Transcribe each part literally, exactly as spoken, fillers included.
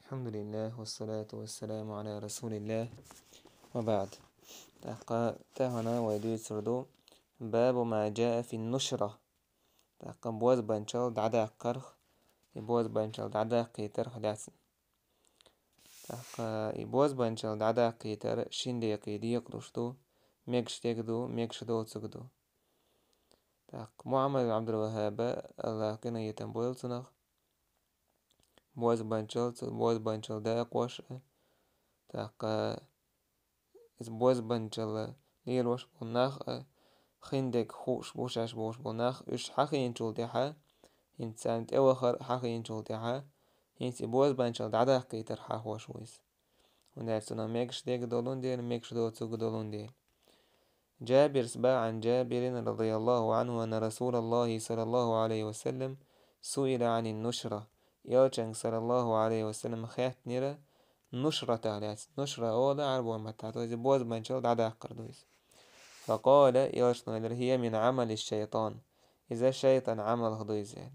الحمد لله والصلاة والسلام على رسول الله وبعد. ТӀаккха тахана вай дуьйцур ду باب ما جاء في النشرة. ТӀаккха бозбанчал дӀадаккхарх, и бозбанчал дӀадаккхийтарх лаьцна. ТӀаккха и бозбанчал дӀадаккхийтар шин декъе декъалуш ду, мегаш дерг ду, мегаш доцург ду. ТӀаккха Мухьаммад ибн Ӏабдул-ВаххӀаба, АллахӀа къинхетам бойла цунах, бозбанчал, цу бозбанчал дакъош а, тӀаккха иза бозбанчал лелош болу нах а, хин дерг хууш, бушаш болуш болу нах, уьш хьахийначул тӀаьхьа, хӀинца царна тӀевахар а хьахийначул тӀаьхьа, хӀинца и бозбанчал дӀадаккхийтар хьахош ву иза. ХӀунда аьлча цунах мегаш дерг долун дела, мегаш доцург долун дела. Джабирс баьхьан, Джабирин радияллаху анху, анна Расулаллахи саллаллаху алейхи ва саллям суила анин нушра. Элчанга саллаллаху алейхи ва саллям хеттнера нушратах лаьцна. Нушра ола Ӏарбой маттахь, то есть бозбанчал дӀадаккхар ду иза. Факъала, элчано элира: «Хия мин Ӏамали шайтан». Иза шайтан Ӏамалх ду иза аьлла.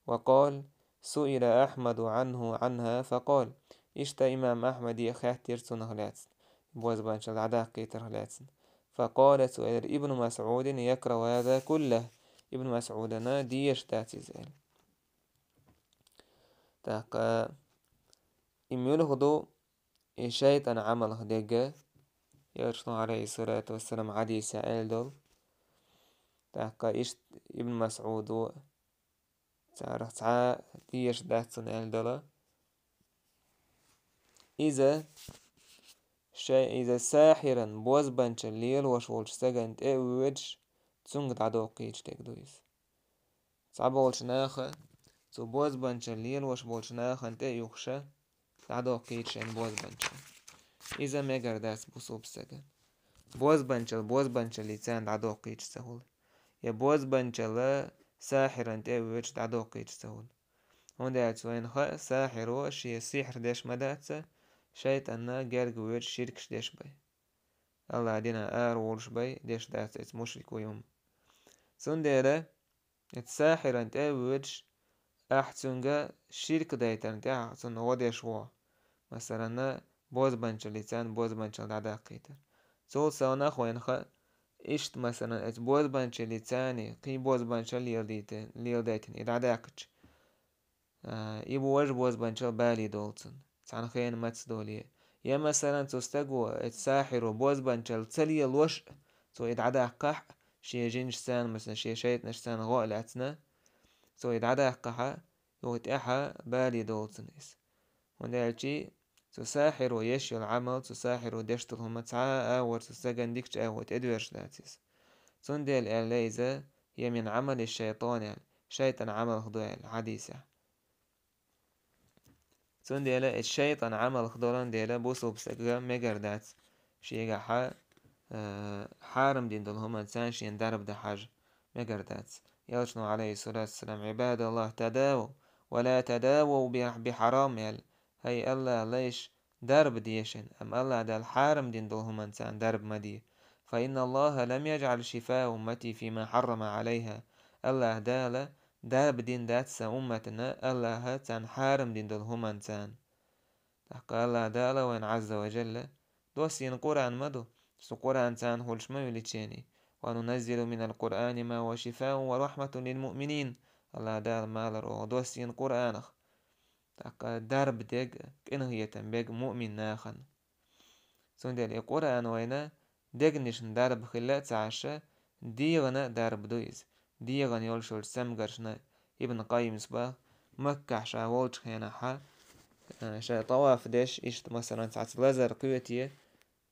Ва къала: «Суила Ахьмаду анху, анха, факъала». Иштта имам Ахьмаде а хеттера цунах лаьцна, бозбанчал дӀадаккхийтарх лаьцна. Факъала, цо элира: «Ибну Масъудин якраху хаза куллах». Ибн Масъудана дезаш дац иза аьлла. ТӀаккха и муьлха ду, и шайтан Ӏамалх дерг, элчано, алейхиссалату вассалам, хьадисехь аьлла долу. ТӀаккха иштта Ибн Масъуда, царах цхьа а дезаш дац цунна аьлла долу. Иза шай-, иза сахьиран, бозбанчал лелош волчу стагана тӀе а воьдуш, цуьнга дӀадоккхуьйтуш дерг ду иза. Цхьаболчу наха, цу бозбанчал лелош болчу нахана тӀе а юхуша, дӀадоккхуьйту шайна бозбанчал. Иза мегар дац бусулба стагана. Бозбанчал бозбанчаллица дӀадоккхуьйтуш ца хуьлу. Я бозбанчалла сахьиран тӀе а воьдуш дӀадоккхуьйтуш ца хуьлу. ХӀунда аьлча вайна хаьа, сахьиро шен сихьр деш ма дац, шайтӀанна герга воьдуш ширкаш деш бай. АллахӀ динан ара волуш бай, деш дац эца мушрик ву юм. Цундела, эца сахьиран тӀе а воьдуш, ахь цуьнга ширк дайтарна тӀехь цунна гӀо деш вогӀу. Масалана, бозбанчаллица бозбанчал дӀадаккхийтар. Цул совнах вайна хаьа, иштта, масалана, эца бозбанчаллица кхин бозбанчал леладийта-, леладайтина и дӀадаьккхича. А, и бу важа бозбанчал бале долу цунна, цхьана хенан маца доле. Я, масалан, цу стаго, эца сахьиро бозбанчал ца лелош а, цо и дӀадаккхахь а, шен жинашца, масалан, шен шайтӀанашца гӀо а лаьцна, цо и дӀадаккхахь а, юха тӀаьхьа бале долу цунна иза. ХӀунда аьлча цу сахьиро еш йолу Ӏамал, цу сахьиро деш долу хӀума цхьа а агӀор цу стагана дикачу агӀор тӀедоьрзуш дац иза. Цундела аьлла иза, я мин Ӏамали шайтан аьлла, шайтӀан Ӏамалх ду аьлла хьадисехь. Цундела эца шайтӀан Ӏамалх долан дела бусулба стага мегар дац шегахьа, э, хьарам дина долу хӀуманца шен дарба дан хьажа мегар дац. Элчано, алейхиссалату вассалам: «Ӏибадаллах, тадаву, ва ла тадаву би-, бихьарам», – аьлла. ХӀай АллахӀан лайш, дарба де шайн, амма АллахӀ Дала хьарам дина долу хӀуманца дарба ма де. «Фа инна Аллаха лам яджӀал шифаа уммати фима хьаррама Ӏалайха». АллахӀ Дала дарба дина дац сан умматана АллахӀа царна хьарам дина долу хӀуманца. ТӀаккха АллахӀ Дала вайн Ӏазза ва Жалла доссийна Къуръан ма ду, цу Къуръан царна хуьлуш ма ю лечение. «Ва нуназзилу минал Къуръани ма хува шифаун ва рахматун лил муъминин». АллахӀ Дала ма аллара оха доссийна Къуръанах. ТӀаккха дарба дег, къинхетам бег муъмин нахана. Цундела и Къуръан вайна дегнашна дарба хилла а ца Ӏаш, дегӀана а дарба ду иза. ДегӀана йолуш йолчу цамгаршна. Ибн Къаййимас боху, Маккахь ша волчу хенахьа, ша тӀаваф деш, иштта, масалан, цхьацца лазар кхетае,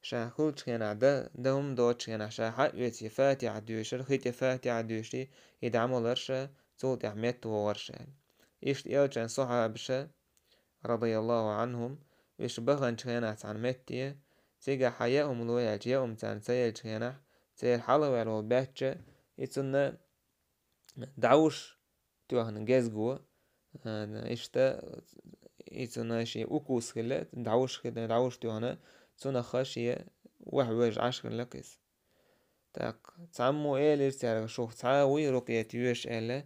ша хиллачу хенахь дан, дан хӀума доцучу хенахь ша хьа а оьций, Фатихьа доьшура, хи тӀе Фатихьа доьший, и дӀа ма лара ша, цул тӀаьхьа метта вогӀура ша. Иштта элчан сахьабаша, радияллаху анхум, уьш баханчу хенахь цхьана метте, цигахь хьан яа хӀума ло аьлча, яа хӀума царна ца еллачу хенахь, церан хьалхаваьлла волу баьчча, и цунна дӀавуш тоьхна гезго, а, иштта, и цунна шен укус хилла, дӀавуш хилла, дӀавуш тоьхна, цунах шен ваьхьа вежа Ӏаш хилла иза. ТӀаккха цхьаммо элира цаьрга: «Шух цхьа а вуй рукъет йоьшуш?» – аьлла.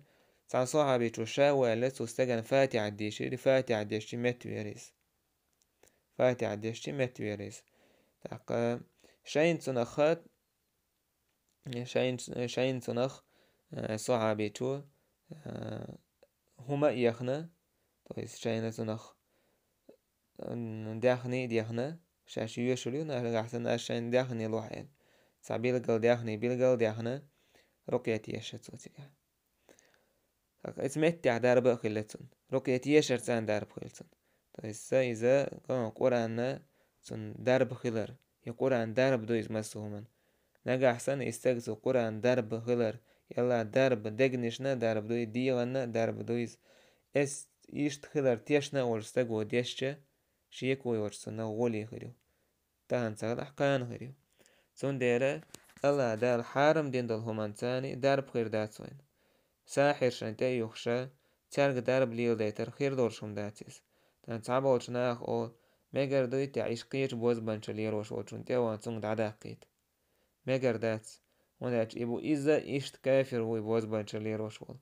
Цхьана сахьабичо ша ву аьлла, цу стагана Фатихьа дийшира, Фатихьа дешча метта веара иза. Фатихьа дешча меттавелар из. ТӀаккха шайна цунах, шайна, шайна цунах, э, сахьабичо, э, хӀума а яхна, то есть шайна цунах, м, даьхни а даьхна, шаьш йоьшур ю, нагахь санна аз шайна даьхни лохь аьлла. Цхьа билггал даьхни билггал даьхна, рукъя тешар цо цигахь. ХӀаъ, иза меттехь дарба а хилла цунна. Рукъя тешар царна дарба хилла цунна. То есть, са иза, а, Къуръанна цунна дарба хилар. И Къуръан дарба ду иза массо хӀуманна. Нагахь санна и стаг цу Къуръан дарба хилар, и Аллах дарба, дегнашна дарба ду, и дегӀанна дарба ду иза. Эс иштта хилар тешна а волчу стаго дешча, шеко йоцуш цунна гӀоли хир ю. Тахана ца хилахь, кхана хир ю. Цундела Аллах Дала хьарам дина долу хӀуманца дарба хир дац вайна. Сахьиршна тӀе а юхуша, цаьрга дарба леладайтар хир долуш хӀума дац иза. Тахана цхьаболчу наха олу, мегар дуй те, иштта кхечу бозбанчалла лелош волчунна тӀе а вахана цунга дӀадаккхийта. Мегар дац, хӀунда аьлча и бу иза иштта кафир вуй бозбанчалла лелош волу.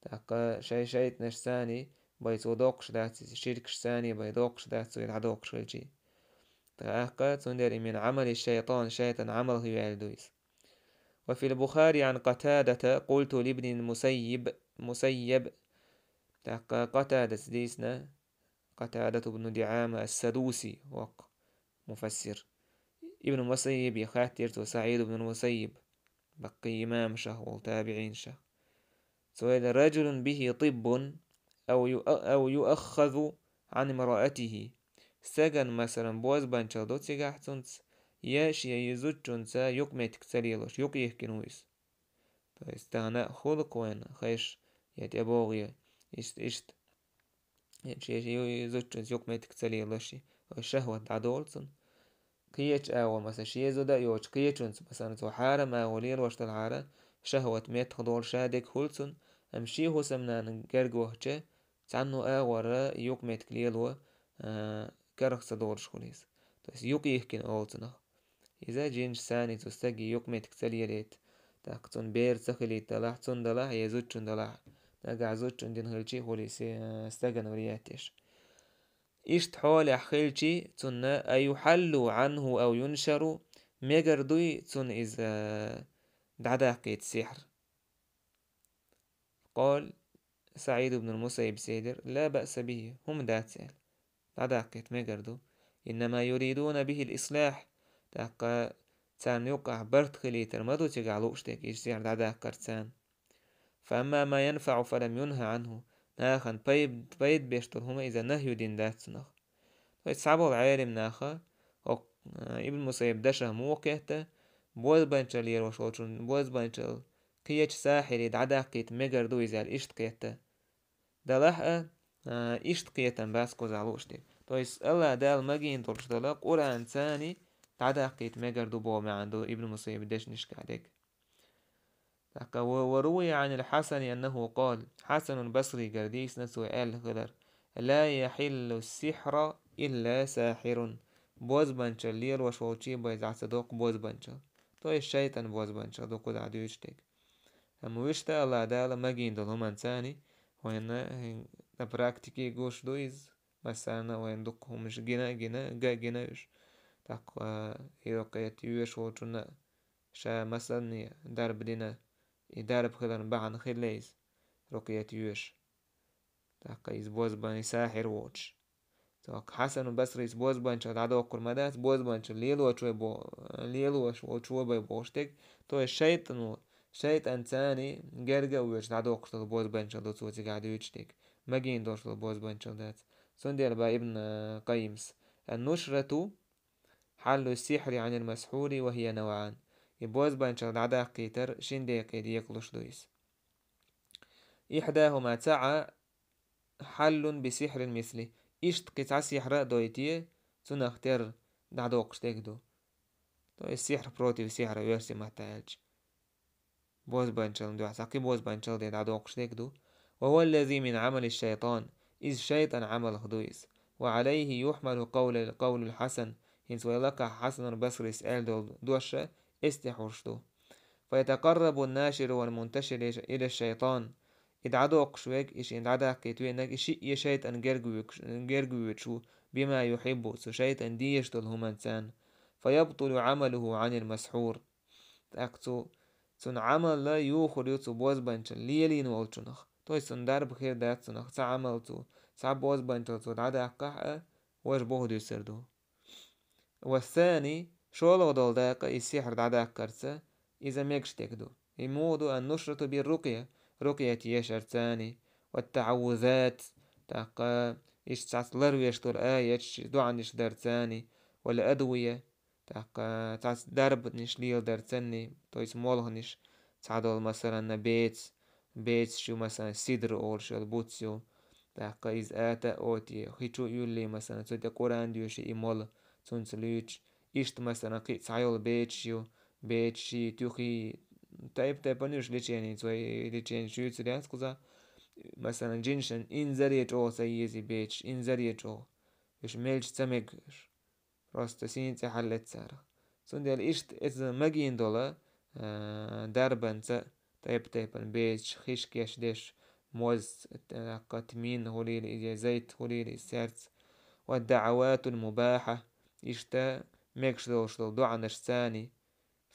ТӀаккха шайн шайтӀанашцаний бай цо доккхуш дац иза, ширкашцаний бай доккхуш дац цо и дӀадоккхуш хилчий. ТӀаккха цундела и мин Ӏамали шайтан, шайтан Ӏамал хир аьлла ду иза. Ва фил Бухари ан Къатадата, къулту либнил Мусаййиб, Мусаййаб. ТӀаккха Къатадас дийцина, Къатадату бну ДиӀама ас-Садуси, воккха муфассир. Ибн Мусаййибе хаьттира цо, СаӀид ибн Мусаййиб, баккхий имамашах волу, табиӀинашах. Цо элира: «Раджулун бихи тиббун ау ю-, ау юаххазу ан имраатихи». Стагана, масалан, бозбанчалла ду цигахь цуьнца, я шен зудчуьнца юкъаметтиг ца лелош, юкъайихкина ву иза. То есть тахана а хуьлу-кх вайна хезаш, я тӀебогӀу, я иштта, иштта. Я шен ю-, зудчуьнца юкъаметтиг ца лелош, вай шахӀват дӀадолу цунна. Кхечу агӀор, масала, шен зуда а йоцуш, кхечуьнца, масала, цо хьарам агӀор лелош делахьара, шахӀват меттах долуш а дерг хуьлу цунна, амма шен хӀусамнана герга вахча, цхьанна а агӀора юкъаметтиг лело, а, карах ца долуш хуьлу иза. То есть юкъайихкина олу цунах. Иза жинаш санна цу стаге юкъаметтиг ца лелийта. ТӀаккха цунна бер ца хилийта делахь, цунна делахь, я зудчунна делахь. Нагахь зудчунна дина хилчий хуьлу иза, э, стагана вариятеш. Иштта хьолехь хилчий, цунна аюхьаллу анху ау юншару, мегар дуй цунна иза, э, дӀадаккхийта сихьр. Къала СаӀид ибн ал-Мусаййиб, элира: «Ла баъса бихи, хӀума дац», — аьлла. ДӀадаккхийта мегар ду. «Иннама юридуна бихил ислахь». ТӀаккха царна юккъехь барт хилийтар ма ду цигахь лууш дерг, иза сихьр дӀадаккхар царна. «Фа амма ма янфаӀу фалам юнхӀа анхӀу». Нахана пай-, пайда беш долу хӀума, иза нахью дина дац цунах. То есть цхьаболу Ӏелим наха, хӀокху, а, Ибн Мусаййиб дашах муха кхетта, бозбанчалла лелош волчун бозбанчалла кхечу сахьире дӀадаккхийта мегар ду иза аьлла иштта кхетта. Делахь а, а, иштта кхетам бац кхузахь лууш дерг. То есть Аллах Дала магийна долуш долу Къуръанца дӀадаккхийта мегар ду боху маьӀна ду Ибн Мусаййиб дешнашкахь дерг. ТӀаккха ва, ва рувия Ӏанил Хьасани аннаху къала, Хьасанул Басригара дийцина цо аьлла хилар: «Ла яхьиллу сихьру илла сахьирун». Бозбанчалла лелош волчий бай дӀа ца доккху бозбанчалла. То есть шайтӀан бозбанчалла ду кхузахь дуьйцуш дерг. Амма вуьшта Аллах Дала магийна долу хӀуманца вайна, э, на практике гуш ду иза. Массарна а вайна дукха хӀуманаш гина а гина, га а гина уьш. ТӀаккха, э, и рукъет йоьшу волчунна а ша масанне дарба дина, и дарба хиларна бахьана хилла иза, рукъет йоьшу. ТӀаккха иза бозбан, и сахьир воцуш. ТӀаккха Хьасану Басрис бозбанчалла дӀадоккхур ма дац, бозбанчалла лелочо бо-, лелош волчо бай бохуш дерг. То есть шайтӀано, шайтӀанца герга а воьдуш дӀадоккхуш долу бозбанчалла ду цо цигахь дуьйцуш дерг. Магийна долуш долу бозбанчалла дац. Цундела боху Ибн, э, Къаййимас: «Ан-нушрату хьаллу сихьри Ӏанил масхьури ва хӀия навӀан». И бозбанчалла дӀадаккхийтар шин декъе декъалуш ду иза. «ИхьдахӀума цаӀа хьаллун би сихьрин мисли». Иштта кхин цхьа сихьр а дойтий, цунах тера дӀадоккхуш дерг ду. То есть сихьр против сихьра, оьрсийн маттахь аьлча. Бозбанчаллин дуьхьа цхьа кхин бозбанчалла де дӀадоккхуш дерг ду. «Ва хӀува ллази мин Ӏамали шайтан». Иза шайтӀан Ӏамалх ду иза. «Ва Ӏалайхи юхьмалу къавла-, къавлул Хьасан». ХӀинца вай лакхахь Хьасанул Басрис аьлла долу дош а эс тӀе хьуш ду. «Фа ятакъаррабу ан-наширу вал мунташиру иля шайтан». И дӀадоккхуш верг, и шена дӀадаккхийта веанарг, и шиъ а шайтӀан герга воьдуш, герга воьдуш ву, бима юхьиббу, цу шайтӀан дезаш долу хӀуманца. Фаябтулу Ӏамалуху Ӏанил масхьур. ТӀаккха цу, цуьнан Ӏамал юхур ю цу бозбанчалла лелийна волчунах. То есть цуьнан дарба хир дац цунах, цхьа Ӏамал цо, цхьа бозбанчалла цо дӀадаккхахь а, важа боху дуьсур ду. Вассани, шолгӀа долу дакъа и сихьр дӀадаккхарца, иза мегаш дерг ду. И муха ду, ан-нусрату бир-рукъя, рукъят ешарцани, ват-таӀаввузат, тӀаккха иштта цхьацца ларвеш долу аяташ, доӀанаш дарцани, вал-адвия, тӀаккха цхьацца дарбанаш леладарцани, то есть молханаш, цхьадолу, масалан, беца, бецаш ю, масалан, сидр олуш йолу буц ю, тӀаккха иза ата а оти, хи чу а юьллий, масалан, цу тӀе Къуръан доьший и мола, цунца луьйчу. Иштта, масалан, кхин а цхьайолу бецаш ю, бецаш, туьхий, тайп-тайпана уьш леченица, вай леченица юьйцур яц кхузахь. Масалан, жинашна инзаре чӀогӀа ца еза и бецаш, инзаре чӀогӀа. Уьш мелча ца мега уьш. Просто сийна цӀе хьаллаьцна царах. Цундела иштта иза магийна долу, а, дарбанца, тайп-тайпана бецаш, хиш кечдеш, мозца, тӀаккха тмин хуьлийла иза, зайт хуьлийла иза, саьрца. Ва даӀаватул мубахьа, иштта мегаш долуш долу доӀанашцани.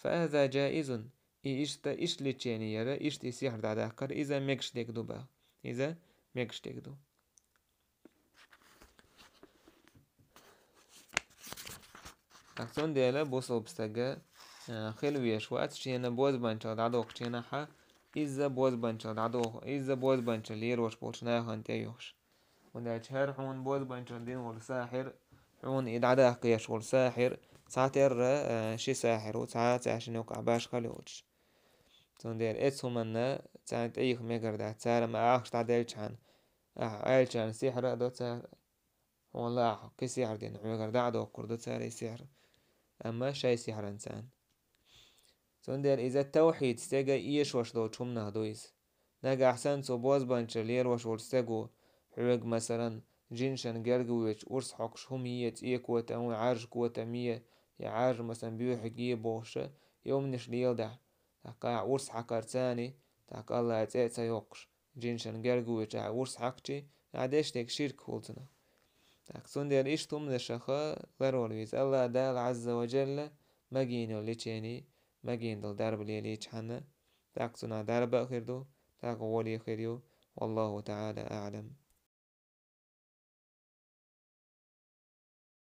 Фа хаза жаизун, и иштта, иштта лечени яра, иштта и сихьр дӀадаккхар, иза мегаш дерг ду боху. Иза мегаш дерг ду. Так, цундела бусалба стага, а, хила веш вац, шена бозбанчалла дӀадохучу хенахь, иза бозбанчалла дӀадоху, иза бозбанчалла лелош болчу нахана тӀе а юхуш. ХӀунда аьлча хӀара хьуна бозбанчалла дина волу сахьир, хьуна и дӀадаккха еш волу сахьир, цхьатерра, а, ши сахьир ву, цхьа а цаьршинна юкъахь башхалла йолуш. Цундела эцу хӀуманна царна тӀеюха мегар дац, цара ма ахча дӀаделчхьана, ахьа аьллачарна сихьра а до цара. Хьуна лаахь кхин сихьр дина, хьоьгара дӀа а доккхур ду цара и сихьр, амма шайн сихьранца. Цундела иза тавхьид стеган эшош долчу хӀуманах ду иза. Нагахь санна цу бозбанчалла лелош волчу стего хьоьга, масалан, жинашна герга воьдуш урс хьокхуш хӀума е, цӀе котам, Ӏаьржа котам е, я Ӏаьржа, масалан, боьхьиг е бохуш, и хӀуманаш леладахь, тӀаккха ахьа урс хьакхарцани, тӀаккха АллахӀан цӀе а ца йоккхуш, жинашна герга воьдуш ахьа урс хьакхчи, ахьа деш дерг ширк хуьлу цунах. ТӀаккха цундела иштта хӀуманашах ларвала веза. АллахӀ Дала Ӏазза ва Жалла магийна йолу лечени, магийна долу дарба лелийчхьана, тӀаккха цунах дарба а хир ду, тӀаккха гӀоли а хир ю. Валлаху таӀала аӀлам.